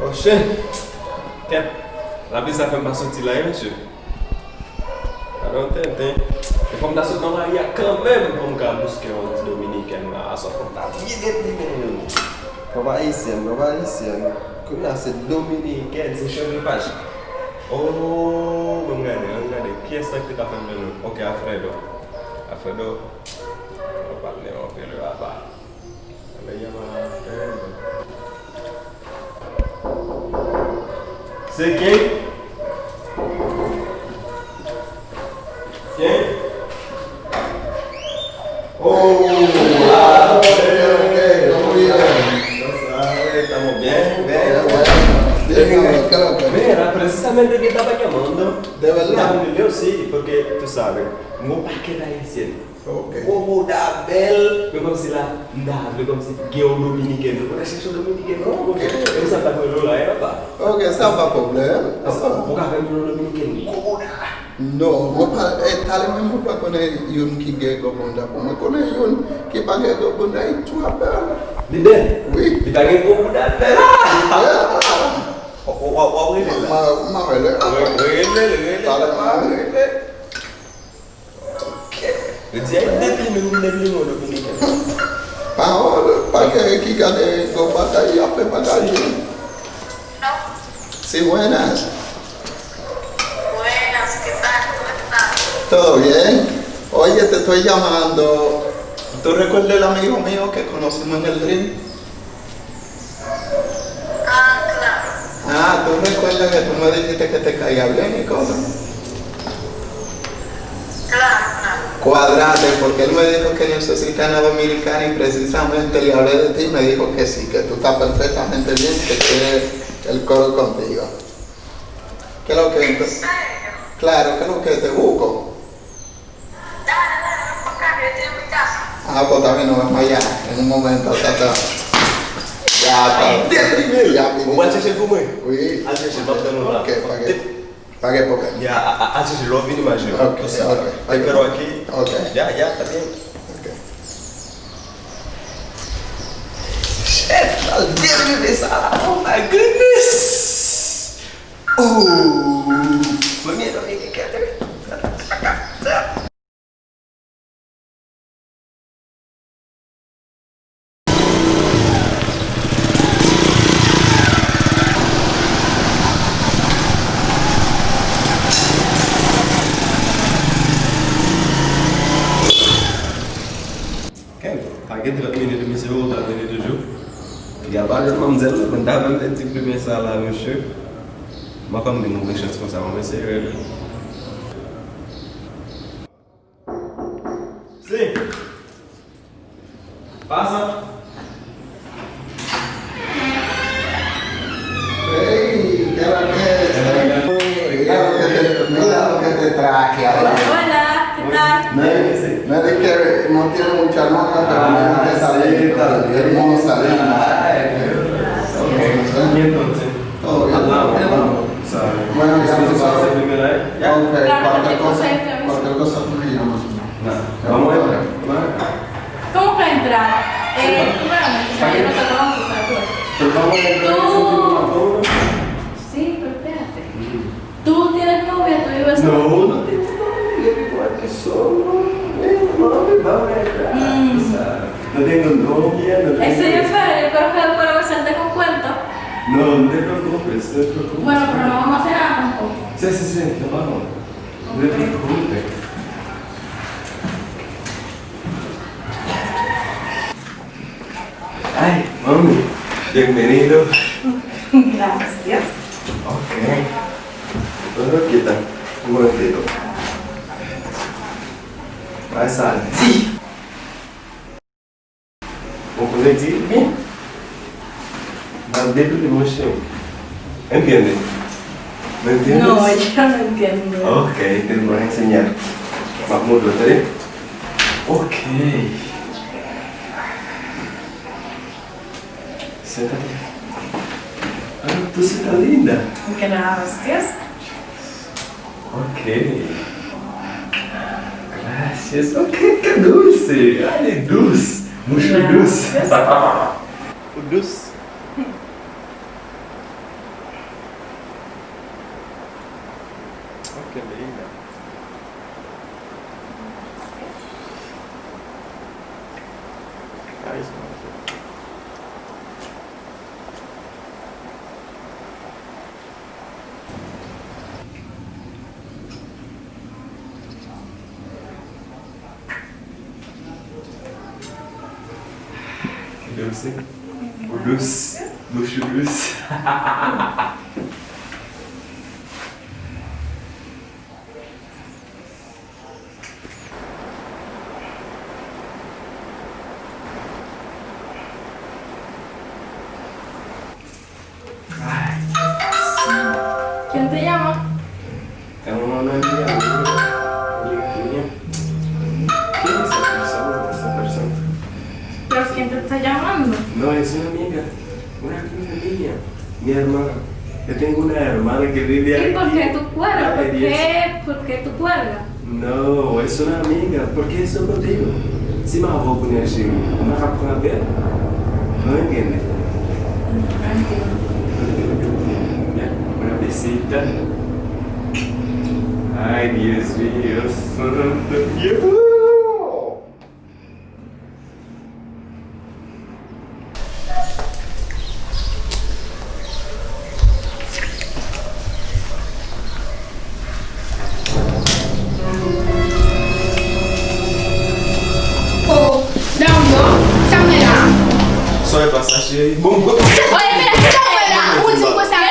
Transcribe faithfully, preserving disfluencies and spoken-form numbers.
Oh shit! Kèt, lapli sa fè m pa soti la, wi, mesye. Gade yon tenten. E fò m ta sot nan lari a kanmenm pou m ka bouske yon ti dominikèn la. Aswè fò m ta byen deplimen youn. Fò pa ayisyèn, fò pa ayisyèn. Kounye a se dominikèn, se chanje paj. Oh, ban m gade, ban m gade. Kiyès la ki te ka fè m jwenn nou? Ok, Alfredo. Alfredo. Yon patnè, yon pele apa. Se ken? Ken? Oh, ah, ok, ok, ok. Estamos bien, bien. Bien, bien, bien. Mira, precisamente yo estaba llamando. ¿De verdad? Yo sí, porque tú sabes, un paquete de cien. Ok. Gwo bouda bèl, men kòmsi la, m ta vle kòmsi gen yon dominiken. Ou ta chèche yon dominiken, non? Ok. E konsa m ta pran yon la, e papa. Ok, sa pa pwoblèm. Ou ka fè m yon dominiken, gwo bouda. Non, mwen pa, eh, talè menm mwen pa konnen youn ki gen gwo bouda pou mwen. Konnen youn ki pa gen gwo bouda, li twa bèl. Li bèl? Wi. Li pa gen gwo bouda bèl. Li bèl. W, w, w ap rele l la. M a, m a rele l. Rele l, rele l, rele l. Ok. Yo di, ay, depi nou vin depi nou dominiken. Pawòl, pa gen ki gade gwo bagay, y ap fè bagay yo. Sí, buenas. Buenas, ¿qué tal? ¿Cómo estás? Todo bien. Oye, te estoy llamando. ¿Tú recuerdas el amigo mío que conocimos en el Dream? Ah, claro. Ah, ¿tú recuerdas que tú me dijiste que te caía bien y cosas? Claro, claro. Cuadrate, porque él me dijo que necesita una dominicana y precisamente le hablé de ti y me dijo que sí, que tú estás perfectamente bien, que quiere el coro contigo. ¿Qué es lo que ento-? ¿En serio? Claro, ¿qué es lo que te busco? Dale, dale, ven pa' acá, que yo estoy en mi casa. Ah, pues está bien, nos vemos allá en un momento, ta, ta. Ya, ta. Ay, depi men. Ya, ou pral chèche l pou mwen? Wi. Al chèche l, m ap tann ou la. Ok, pa gen, pa gen pwoblèm. Ya, a, a, al chèche l, lè w vini, m a jwenn ou. Ok, ok. Te fè l wè ki? Ok. Ya, ya, ta byen. Ok. Shit, al derive sa la. Oh my goodness! Oh! Premye dòmi ki kète. Kèt, pa gen trant minit, mesye, ou ta vini toujou. Li a pale manmzèl, mwen ta vle di plimen sa la, mesye. Mwen pa konn gen move chans konsa, mwen mesye rele. Si. Pasa. Ey, ¿qué es lo que es? Mira lo que te, mira lo que te traje ahora. Hola, ¿qué tal? Me, me di que no tiene mucha nota, pero me dijo que está lindo, que es hermosa, linda. Ay, Dios. Ok. Y entonces, todo bien. Hablamos, hablamos. Bueno, ya tú sabes. Ok, cualquier cosa, cualquier cosa tú me llamas. Nah, vamos a entrar, vamos a entrar. ¿Cómo que entrar? Eh, bueno, o sea, yo no te conozco, o sea, tú. Pero vamos a entrar en ese tipo de acuerdo. Sí, pero espérate. ¿Tú tienes novia? ¿Tú vives solo? No, no tengo novia, yo vivo aquí solo. Ven, mami, vamos a entrar. Mm. O sea, no tengo novia, no tengo... Ese yo espero, yo creo que el corazón te con cuento. No, no te preocupes, no te preocupes. Bueno, pero no vamos a hacer nada tampoco. Sí, sí, sí, nos vamos. No te preocupes. Ay, mami, bienvenido. Gracias. Ok. Bueno, ¿qué tal? ¿Cómo te digo? Ay, salí. Ou konnen di byen. Nan depi li mwen cheri. Entiende? ¿Me entiendes? No, yo no entiendo. Ok, te voy a enseñar. M ap montre w, tande? Ok. Siéntate. Ah, tú sí estás linda. Gracias. Ok. Gracias. Ok, qué dulce. Ay, li dous. Mucho dous. Gracias. Ou dous. Ok, linda. Ay, se manje. Dous. Ou dous. Dous ou dous. Ay, si. ¿Quién te llama? Es una amiga mía. Amiga mía. ¿Quién es esa persona? Esa persona. ¿Pero quién te está llamando? No, es una amiga. Una amiga mía. Mi hermana. Yo tengo una hermana que vive aquí. ¿Y por qué tú cuelgas? ¿Por qué, por qué tú cuelgas? No, es una amiga. ¿Por qué eso contigo? Si m avè w kounye a, cheri, m pa ka pran apèl? Mwen gen li. Tranquilo. Una besita. Ay, Dios mío, santo Dios. Oh, Dario, sa m wè la? Sa w wè pa sa, cheri? Bon, bon. Oye, men sa m wè la? Ou di m konsa,